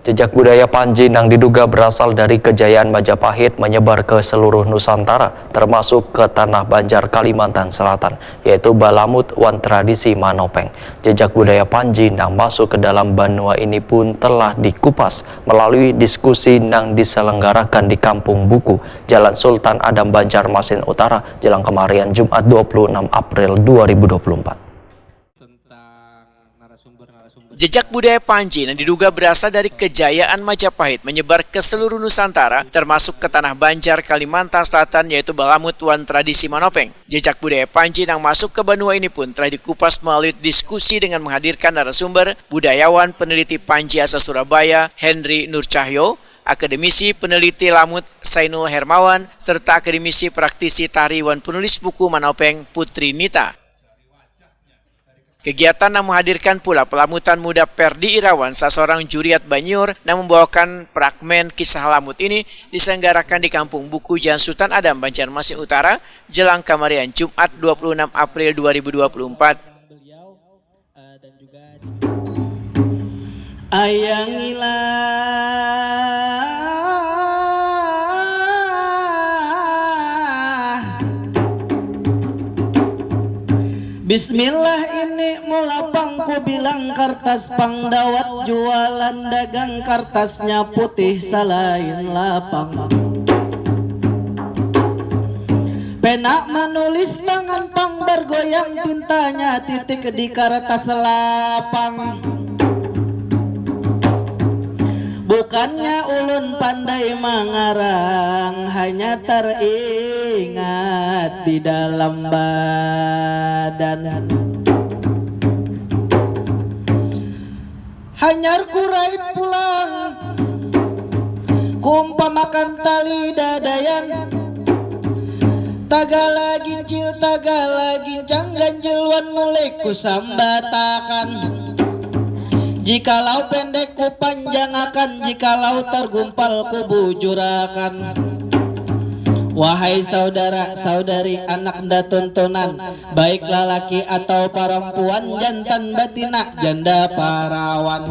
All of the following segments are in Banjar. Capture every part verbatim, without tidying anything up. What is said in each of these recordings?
Jejak budaya Panji nang diduga berasal dari kejayaan Majapahit menyebar ke seluruh Nusantara, termasuk ke tanah Banjar, Kalimantan Selatan, yaitu balamut wan tradisi manopeng. Jejak budaya Panji nang masuk ke dalam banua ini pun telah dikupas melalui diskusi nang diselenggarakan di Kampung Buku, Jalan Sultan Adam, Banjarmasin Utara, jelang kemarian, Jumat, dua puluh enam April dua ribu dua puluh empat. Jejak budaya Panji yang diduga berasal dari kejayaan Majapahit menyebar ke seluruh Nusantara, termasuk ke tanah Banjar, Kalimantan Selatan, yaitu balamut wan tradisi manopeng. Jejak budaya Panji yang masuk ke banua ini pun telah dikupas melalui diskusi dengan menghadirkan narasumber, budayawan peneliti Panji asal Surabaya, Henry Nurcahyo, akademisi peneliti lamut Sainul Hermawan, serta akademisi praktisi tari wan penulis buku manopeng Putri Nita. Kegiatan yang menghadirkan pula pelamutan muda Perdi Irawan, saseorang juriat Banjur, yang membawakan fragmen kisah lamut ini diselenggarakan di Kampung Buku Jalan Sultan Adam, Banjarmasin Utara, jelang kamarian, Jumat, dua puluh enam April dua ribu dua puluh empat. Ayang ilah Bismillah ini mula pang ku bilang kartas pang dawat jualan dagang kartasnya putih salain lapang. Pena manulis tangan pang bargoyang tintanya titik di karatas lapang. Bukannya ulun pandai mangarang, hanya teringat di dalam badan. Hanyar kurait pulang kuumpamakan tali dadayan. Tagala gincil, tagala gincang, ganjil wan mulik kusambatakan. Jikalau pendek kupanjangakan, jikalau targumpal kubujurakan. Wahai saudara, saudari, anak datuntunan, baik lalaki atau parampuan, jantan batina, janda parawan.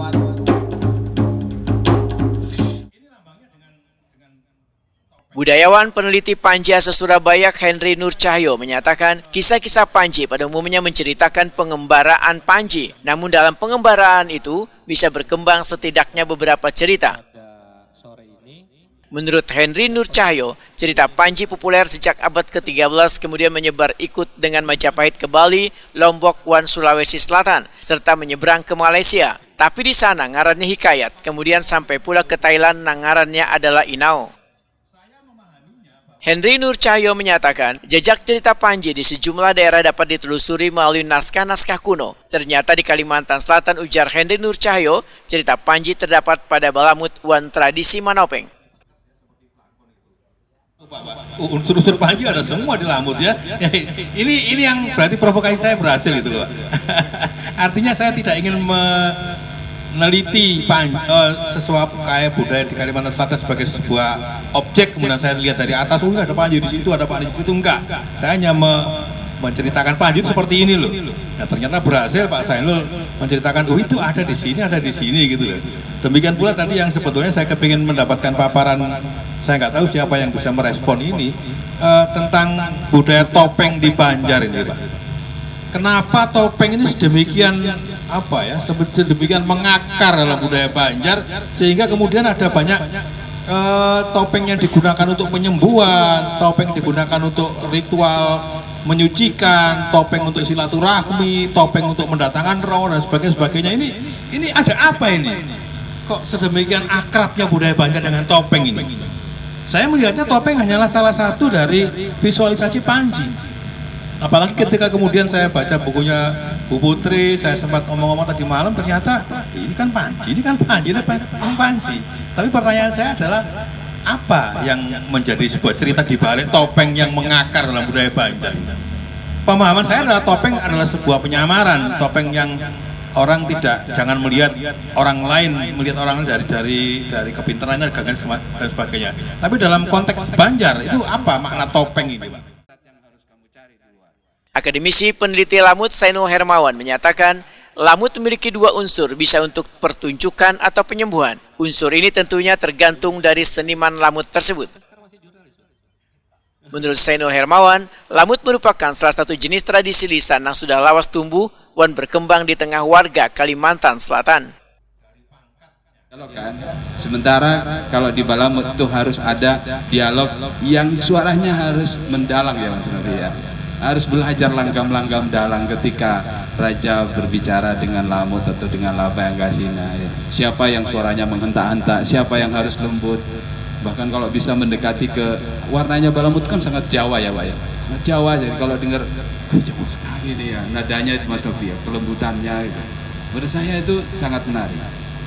Budayawan peneliti Panji asa Surabaya Henry Nur Cahyo menyatakan, kisah-kisah Panji pada umumnya menceritakan pengembaraan Panji. Namun dalam pengembaraan itu bisa berkembang setidaknya beberapa cerita. Menurut Henry Nur Cahyo, cerita Panji populer sejak abad ketiga belas, kemudian menyebar ikut dengan Majapahit ke Bali, Lombok, wan Sulawesi Selatan, serta menyeberang ke Malaysia. Tapi di sana ngarannya hikayat, kemudian sampai pula ke Thailand nang ngarannya adalah Inau. Henry Nur Cahyo menyatakan, jejak cerita Panji di sejumlah daerah dapat ditelusuri melalui naskah-naskah kuno. Ternyata di Kalimantan Selatan, ujar Henry Nur Cahyo, cerita Panji terdapat pada balamut wan tradisi manopeng. Unsur-unsur Panji ada semua di lamut ya. Ini ini yang berarti provokasi saya berhasil itu loh. Artinya saya tidak ingin meneliti Panji, eh, sesuatu kayak budaya di Kalimantan Selatan sebagai sebuah objek, kemudian saya lihat dari atas, oh ada Panji di situ, ada Panji di situ, enggak. Saya hanya me, menceritakan Panji seperti ini loh. Nah ternyata berhasil Pak Sainul menceritakan, oh itu ada di sini, ada di sini gitu loh. Demikian pula tadi yang sebetulnya saya kepingin mendapatkan paparan, saya nggak tahu siapa yang bisa merespon ini, eh, tentang budaya topeng di Banjar ini, Pak. Kenapa topeng ini sedemikian apa ya, sedemikian mengakar dalam budaya Banjar sehingga kemudian ada banyak eh, topeng yang digunakan untuk penyembuhan, topeng digunakan untuk ritual menyucikan, topeng untuk silaturahmi, topeng untuk mendatangkan roh dan sebagainya. Sebagainya ini ini ada apa ini? Kok sedemikian akrabnya budaya Banjar dengan topeng ini? Saya melihatnya topeng hanyalah salah satu dari visualisasi Panji. Apalagi ketika kemudian saya baca bukunya Bu Putri, saya sempat ngomong-ngomong tadi malam, ternyata ini kan Panji, ini kan Panji, ini Panji. Tapi pertanyaan saya adalah apa yang menjadi sebuah cerita di balik topeng yang mengakar dalam budaya Banjar? Pemahaman saya adalah topeng adalah sebuah penyamaran, topeng yang orang tidak jangan melihat orang lain, melihat orang dari dari dari kepintarannya dan sebagainya. Tapi dalam konteks Banjar itu apa makna topeng ini, Pak? Akademisi peneliti Lamut Sainul Hermawan menyatakan, Lamut memiliki dua unsur, bisa untuk pertunjukan atau penyembuhan. Unsur ini tentunya tergantung dari seniman lamut tersebut. Menurut Zainul Hermawan, lamut merupakan salah satu jenis tradisi lisan yang sudah lawas tumbuh wan berkembang di tengah warga Kalimantan Selatan. Dialog kan. Sementara kalau di Balamut tuh harus ada dialog yang suaranya harus mendalang ya Mas Novi ya. Harus belajar langgam-langgam dalang ketika raja berbicara dengan lamut atau dengan laba yang kasina ya. Siapa yang suaranya menghentak-hentak, siapa yang harus lembut. Bahkan kalau bisa mendekati ke warnanya Balamut kan sangat Jawa ya Pak ya. Sangat Jawa jadi kalau dengar "Wih, Jawa sekali nih ya nadanya Mas Novi ya, kelembutannya gitu. Menurut saya itu sangat menarik.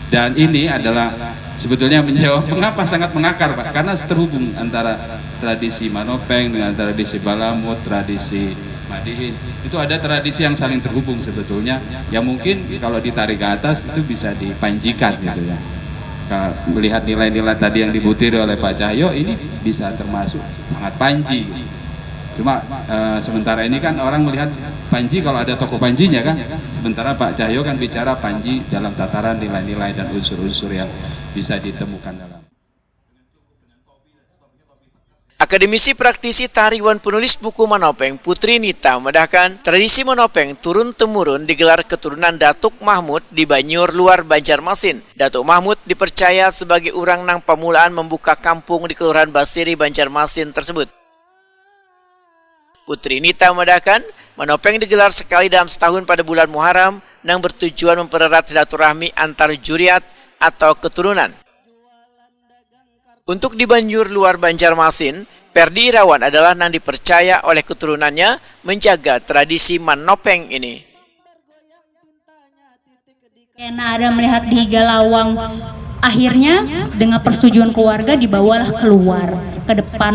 Dan ini adalah sebetulnya menjawab mengapa sangat mengakar Pak, karena terhubung antara tradisi Manopeng dengan tradisi Balamut, tradisi Madihin. Itu ada tradisi yang saling terhubung sebetulnya, yang mungkin kalau ditarik ke atas itu bisa dipanjikan gitu ya. Nah, melihat nilai-nilai tadi yang dibutiri oleh Pak Cahyo, ini bisa termasuk sangat panji. Cuma eh, sementara ini kan orang melihat Panji kalau ada tokoh Panjinya kan, sementara Pak Cahyo kan bicara Panji dalam tataran nilai-nilai dan unsur-unsur yang bisa ditemukan dalam. Akademisi, praktisi tari wan penulis buku Manopeng, Putri Nita, madahkan tradisi Manopeng turun-temurun digelar keturunan Datuk Mahmud di Banyur Luar, Banjarmasin. Datuk Mahmud dipercaya sebagai urang nang pamulaan membuka kampung di Kelurahan Basiri, Banjarmasin tersebut. Putri Nita madahkan, Manopeng digelar sekali dalam setahun pada bulan Muharram nang bertujuan mempererat silaturahmi antar juriat atau keturunan. Untuk di Banyur Luar, Banjarmasin, Perdi Irawan adalah nang dipercaya oleh keturunannya menjaga tradisi Manopeng ini. Kena ada melihat di higa lawang. Akhirnya dengan persetujuan keluarga dibawalah keluar ke depan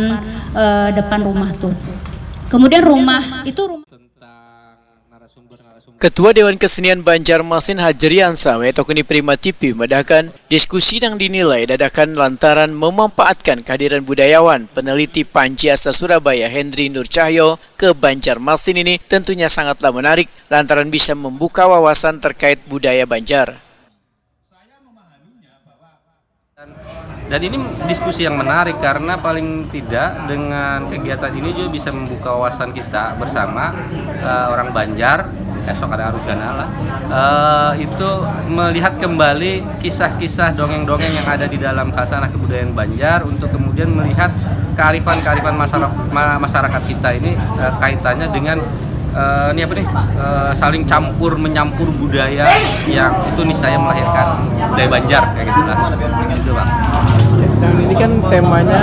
eh, depan rumah tuh. Kemudian rumah itu rumah tentang narasumber-narasumber Ketua Dewan Kesenian Banjarmasin Hajrian Sawe Tokuni Prima T V madahkan, diskusi nang dinilai dadakan lantaran memanfaatkan kehadiran budayawan peneliti Panji Asa Surabaya Henry Nur Cahyo ke Banjarmasin ini tentunya sangatlah menarik lantaran bisa membuka wawasan terkait budaya Banjar. Dan ini diskusi yang menarik karena paling tidak dengan kegiatan ini juga bisa membuka wawasan kita bersama uh, orang Banjar, esok ada Arugana lah, uh, itu melihat kembali kisah-kisah dongeng-dongeng yang ada di dalam khasanah kebudayaan Banjar untuk kemudian melihat kearifan-kearifan masyarakat, masyarakat kita ini uh, kaitannya dengan uh, ini apa nih uh, saling campur menyampur budaya yang itu niscaya melahirkan budaya Banjar kayak gitu lah. Gitu bang. Dan ini kan temanya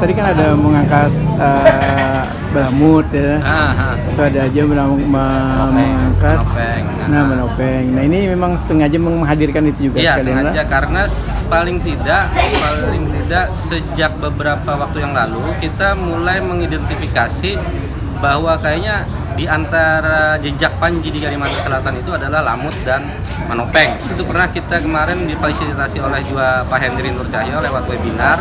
tadi kan ada mengangkat uh, balamut ya. Ah, ah. Itu ada aja mengangkat. Nah, menopeng. Nah, ini memang sengaja menghadirkan itu juga. Iya, sengaja lah. Karena paling tidak, paling tidak sejak beberapa waktu yang lalu kita mulai mengidentifikasi bahwa kayaknya di antara jejak Panji di Kalimantan Selatan itu adalah Lamut dan Manopeng. Itu pernah kita kemarin difasilitasi oleh juga Pak Henry Nur Cahyo lewat webinar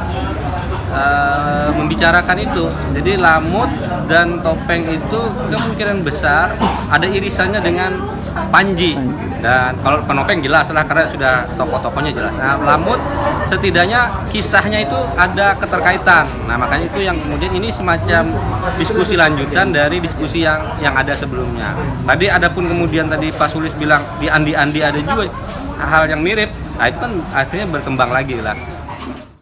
uh, membicarakan itu. Jadi Lamut dan Topeng itu kemungkinan besar ada irisannya dengan Panji. Dan kalau Penopeng jelas lah karena sudah tokoh-tokohnya jelas. Nah, Lamut setidaknya kisahnya itu ada keterkaitan. Nah, makanya itu yang kemudian ini semacam diskusi lanjutan dari diskusi yang yang ada sebelumnya. Tadi adapun kemudian tadi Pak Sulis bilang di Andi-Andi ada juga hal yang mirip. Nah, itu kan akhirnya berkembang lagi lah.